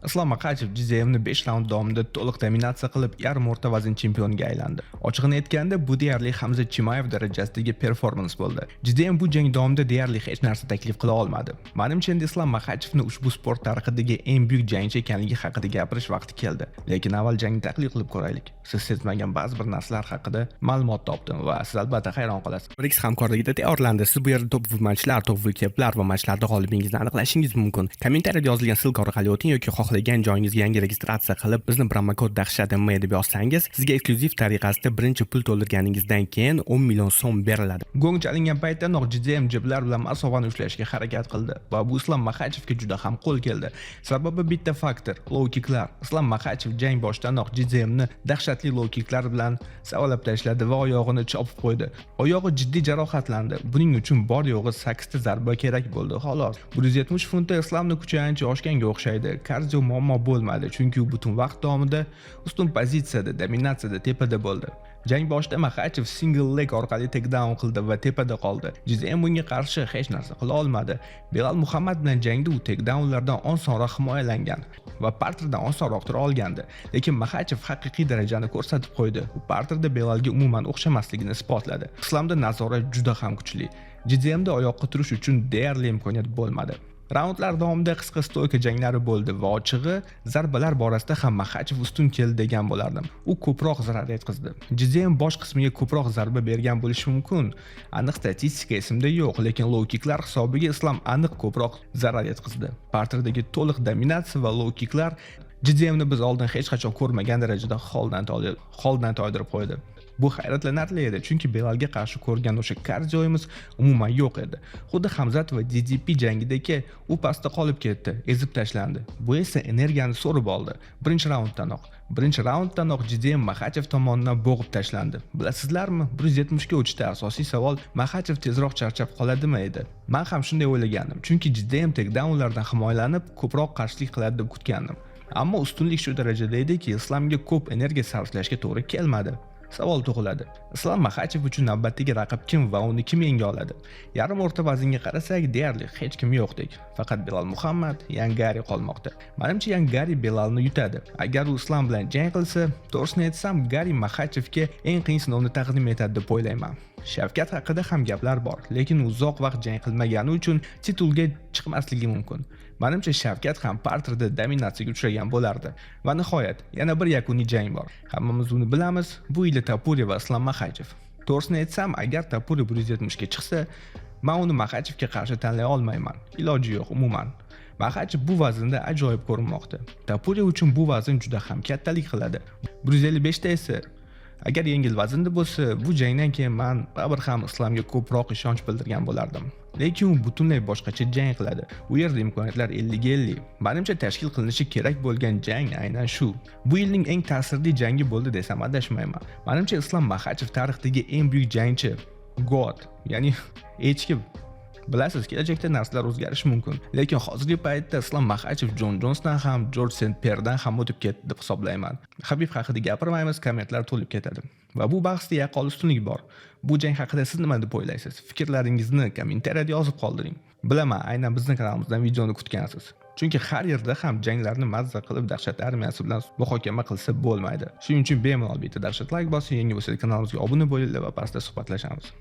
Islom Maxachev GZMni 5 raund davomida to'liq dominatsiya qilib, yarim o'rta vazn chempioniga aylandi. Ochig'ini aytganda, bu deyarli Hamza Chimaev darajasidagi performans bo'ldi. GZM bu jang davomida deyarli hech narsa taklif qila olmadi. Manimcha, endi Islom Maxachevni ushbu sport tarixidagi eng buyuk jangchi ekanligi haqida gapirish vaqti keldi. Lekin avval jangni tahlil qilib ko'raylik. Siz sezmagan ba'zi bir narsalar haqida ma'lumot topdim va siz albatta hayron qolasiz. BRICS hamkorligida tayyorlandi. Siz bu yerda top matchlar, top keplar va matchlarda g'olibingizni aniqlashingiz mumkin. Kommentariyada yozilgan ссылка orqali o'ting yoki xohlagan joyingizga yangi registratsiya qilib, bizni promokod dahshat M deb yozsangiz, sizga eksklyuziv tariqasida birinchi pul to'ldirganingizdan keyin 10 million so'm beriladi. Gong chalingan paytdanoq GZM jeblar bilan masofani ushlashga harakat qildi va bu Islom Maxachevga juda ham qo'l keldi. Sababi bitta faktor low kicklar. Islom Maxachev jang boshidanoq GZMni dahshatli low kicklar bilan savalab tashladi va oyog'ini chopib qo'ydi. Oyog'i jiddiy jarohatlandi. Buning uchun bor yo'g'i 8 ta zarba kerak bo'ldi, xolos. 170 funtda Islomni kuchi ancha oshganga o'xshaydi. Kardio muammo bo'lmadi, chunki u butun vaqt davomida ustun pozitsiyada, dominatsiyada tepada bo'ldi. Jang boshida Maxachev single leg orqali takedown qildi va tepada qoldi. GZM bunga qarshi hech narsa qila olmadi. Belal Muhammad bilan jangda u takedownlardan osonroq himoyalangan va parterdan osonroq tura olgandi. Lekin Maxachev haqiqiy darajani ko'rsatib qo'ydi. U parterda Belalga umuman o'xshamasligini isbotladi. Islomda nazorat juda ham kuchli. GZMda oyoqqa turish uchun deyarli imkoniyat bo'lmadi. Raundlar davomida qisqa стойка janglari bo'ldi va ochig'i, zarbalar borasida ham Maxachev ustun keldi degan bo'lardim. U ko'proq zarar yetkazdi. GZM bosh qismiga ko'proq zarba bergan bo'lishi mumkin. Aniq statistika esimda yo'q, lekin low kicklar hisobiga Islom aniq ko'proq zarar yetkazdi. Parterdagi to'liq dominatsiya va low kicklar GZMni biz oldin hech qachon ko'rmagan darajada holdan toydirib qo'ydi. Bu hayratlanarli edi, chunki Belalga qarshi ko'rgan o'sha kardioyimiz umuman yo'q edi. Xuddi Hamzat va DDP jangidagi u pastda qolib ketdi, ezib tashlandi. Bu esa energiyani so'rib oldi. Birinchi raunddanoq. Birinchi raunddanoq GDM Maxachev tomonidan bo'g'ib tashlandi. Bilasizlarmi, 170 ga o'tishda asosiy savol Maxachev tezroq charchab qoladimi edi. Men ham shunday o'ylagandim, chunki GDM takedownlardan himoyalanib, ko'proq qarshilik qiladi deb kutgandim. Ammo ustunlik shu darajada ediki, Islomga ko'p energiya sarflashga to'g'ri kelmadi. Savol tug'iladi. Islom Maxachev uchun navbatdagi raqib kim va uni kim yenga oladi? Yarim o'rta vaznga qarasak, deyarli hech kim yo'qdek. Faqat Belal Muhammad, Yan Gari qolmoqda. Manimcha, Yan Gari Belalni yutadi. Agar u Islom bilan jang qilsa, to'g'risini aytsam, Gari Maxachevga eng qiyin sinovni taqdim etadi deb o'ylayman. Shavkat haqida ham gaplar bor, lekin uzoq vaqt jang qilmagani uchun titulga chiqmasligi mumkin. Manimcha, Shavkat ham parterda dominatsiyaga uchragan bo'lardi. Va nihoyat, yana bir yakuniy jang bor. Hammamiz uni bilamiz. Bu Ilia Topuria va Islom Maxachev. To'g'risini aytsam, agar Topuria 170 ga chiqsa, men uni Maxachevga qarshi tanlay olmayman. Iloji yo'q umuman. Maxachev bu vaznda ajoyib ko'rinmoqda. Topuria uchun bu vazn juda ham kattalik qiladi. 155 ta esa, agar yengil vaznda bo'lsa, bu jangdan keyin man baribir ham Islomga ko'proq ishonch bildirgan bo'lardim. Lekin u butunlay boshqacha jang qiladi. U yerda imkoniyatlar 50 ga 50. Manimcha, tashkil qilinishi kerak bo'lgan jang aynan shu. Bu yilning eng ta'sirli jangi bo'ldi desam adashmayman. Manimcha, Islom Maxachev tarixdagi eng buyuk jangchi. God, ya'ni echki. Bilasiz, kelajakda narsalar o'zgarishi mumkin. Lekin hozirgi paytda Islom Maxachev Jon Jonsdan ham, Jorj Sent Perdan ham o'tib ketdi deb hisoblayman. Habib haqida gapirmaymiz, kommentlar to'lib ketadi. Va bu bahsda yaqqol ustunlik bor. Bu jang haqida siz nima deb o'ylaysiz? Fikrlaringizni kommentariyada yozib qoldiring. Bilaman, aynan bizning kanalimizdan videoni kutgansiz. Chunki har yerda ham janglarni mazza qilib Dahshat armiyasi bilan muhokama qilsa bo'lmaydi. Shuning uchun bemalol bitta dahshat like bosing, yangi bo'lsangiz kanalimizga obuna bo'linglar va pastda suhbatlashamiz.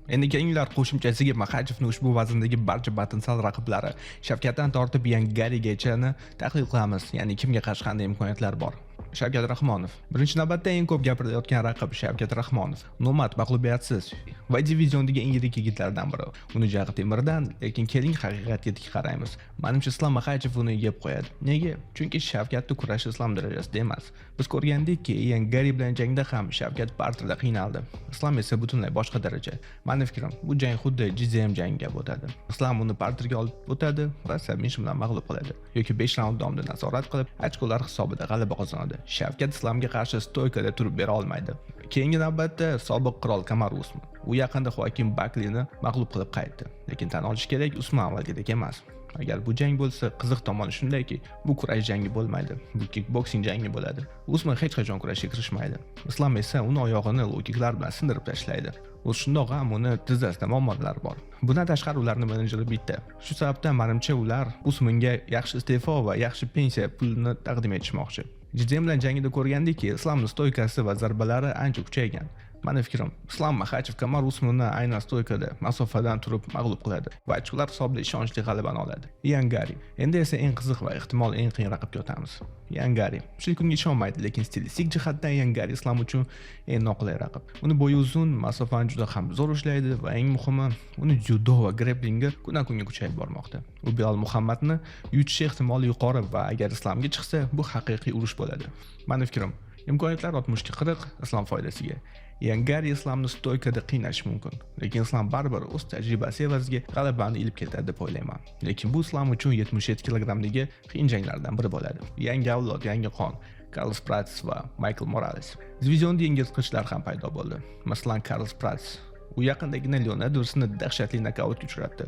Endi kelinglar qo'shimchasiga Maxachevni ushbu vazndagi barcha potensial raqiblari Shavkatdan tortib Yangarigachani tahlil qilamiz, ya'ni kimga qarshi qanday imkoniyatlar bor. Shavkat Rahmonov. Birinchi navbatda eng ko'p gapirilayotgan raqib Shavkat Rahmonov. Nomad, mag'lubiyatsiz va diviziondagi eng yirik yigitlardan biri. Uni jag'i temirdan, lekin keling haqiqatga tik qaraymiz. Manimcha, Islom Maxachev uni yeb qo'yadi. Nega? Chunki Shavkatni kurashi Islom darajasida emas. Biz ko'rgandikki, Ian Gari bilan jangda ham Shavkat parterda qiynaldi. Islom esa butunlay boshqa daraja. Mani fikrim, bu jang xuddi GZM jangiga o'tadi. Islom uni parterga olib o'tadi va submission bilan mag'lub qiladi yoki 5 raund davomida nazorat qilib, ochkolar hisobida g'alaba qozonadi. Shavkat Islomga qarshi стойка da turib bera olmaydi. Keyingi navbatda sobiq qirol Kamaru Usmon. U yaqinda Joaquin Baklini mag'lub qilib qaytdi. Lekin tan olish kerak, Usmon avvalgidek emas. Agar bu jang bo'lsa, qiziq tomoni shundayki, bu kurash jangi bo'lmaydi. Bu kickboksing jangi bo'ladi. Usman hech qachon kurashga kirishmaydi. Islom esa uni oyog'ini low-kicklar bilan sindirib tashlaydi. O'zi shundoq ham uni tizzasida muammolar bor. Bundan tashqari, ularni menejeri bitta. Shu sababdan, manimcha, ular Usmanga yaxshi iste'fo va yaxshi pensiya pulini taqdim etishmoqchi. JDM bilan jangida ko'rgandikki, Islomni стойка si va zarbalari ancha kuchaygan. Mani fikrim, Islom Maxachev Kamar Usmanni aynan стойка da masofadan turib mag'lub qiladi va ochkolar hisobida ishonchli g'alabani oladi. Ian Gari. Endi esa eng qiziq va ehtimol eng qiyin raqibga o'tamiz. Ian Gari. Ko'pchilik unga ishonmaydi, lekin stilistik jihatdan Ian Gari Islom uchun eng noqulay raqib. Uni bo'yi uzun, masofani juda ham zo'r ushlaydi va eng muhimi, uni dzyudo va greplingi kundan kunga kuchayib bormoqda. U Bilal Muhammadni yutishi ehtimoli yuqori va agar Islomga chiqsa, bu haqiqiy urush bo'ladi. Mani fikrim, imkoniyatlar 60 ga 40 Islom foydasiga. Ian Gari Islomni стойка da qiynashi mumkin, lekin Islom baribir o'z tajribasi evaziga g'alabani ilib ketadi deb o'ylayman. Lekin bu Islom uchun 77 kilogrammdagi qiyin janglardan biri bo'ladi. Yangi avlod, yangi qon. Karlos Prats va Maykl Morales. Divizionda yangi yirtqichlar ham paydo bo'ldi. Masalan, Karlos Prats. U yaqindagina Leon Edwardsni dahshatli nokautga uchratdi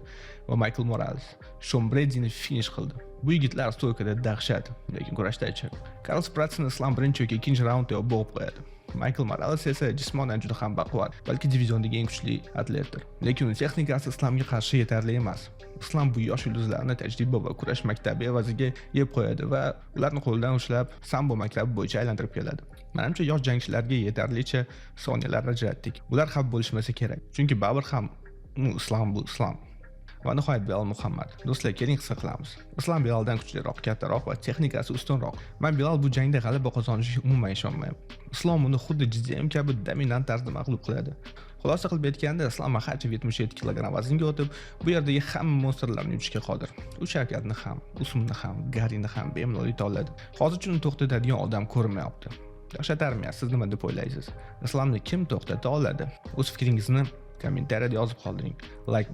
va Maykl Morales Shon Bredini finish qildi. Bu yigitlar стойка da dahshat, lekin kurashdachi? Karlos Pratsni Islom birinchi yoki ikkinchi raundda bo'g'ib qo'yadi. Maykl Morales esa jismonan juda ham baquvvat, balki diviziondagi eng kuchli atletdir. Lekin uning texnikasi Islomga qarshi yetarli emas. Islom bu yosh yulduzlarni tajriba va kurash maktabi evaziga yeb qo'yadi va ularni qo'lidan ushlab sambo maktabi bo'yicha aylantirib keladi. Manimcha, yosh jangchilarga yetarlicha soniyalar ajratdik. Ular xafa bo'lishmasa kerak. Chunki baribir ham Islom bu Islom. Va nihoyat Bilal Muhammad. Do'stlar, keling, qisqa qilamiz. Islom Bilaldan kuchliroq, kattaroq va texnikasi ustunroq. Man Bilal bu jangda g'alaba qozonishiga umuman ishonmayman. Islom uni xuddi JDM kabi dominant tarzda mag'lub qiladi. Xulosa qilib aytganda, Islom Maxachev 77 kg vaznga o'tib, bu yerdagi hamma monstrlarni yutishga qodir. U Shavkatni ham, Usmanni ham, Garini ham bemalol yuta oladi. Hozircha uni to'xtatadigan odam ko'rinmayapti. Dahshat armiya, siz nima deb o'ylaysiz? Islomni kim to'xtata oladi? O'z fikringizni kommentariyada yozib qoldiring. Like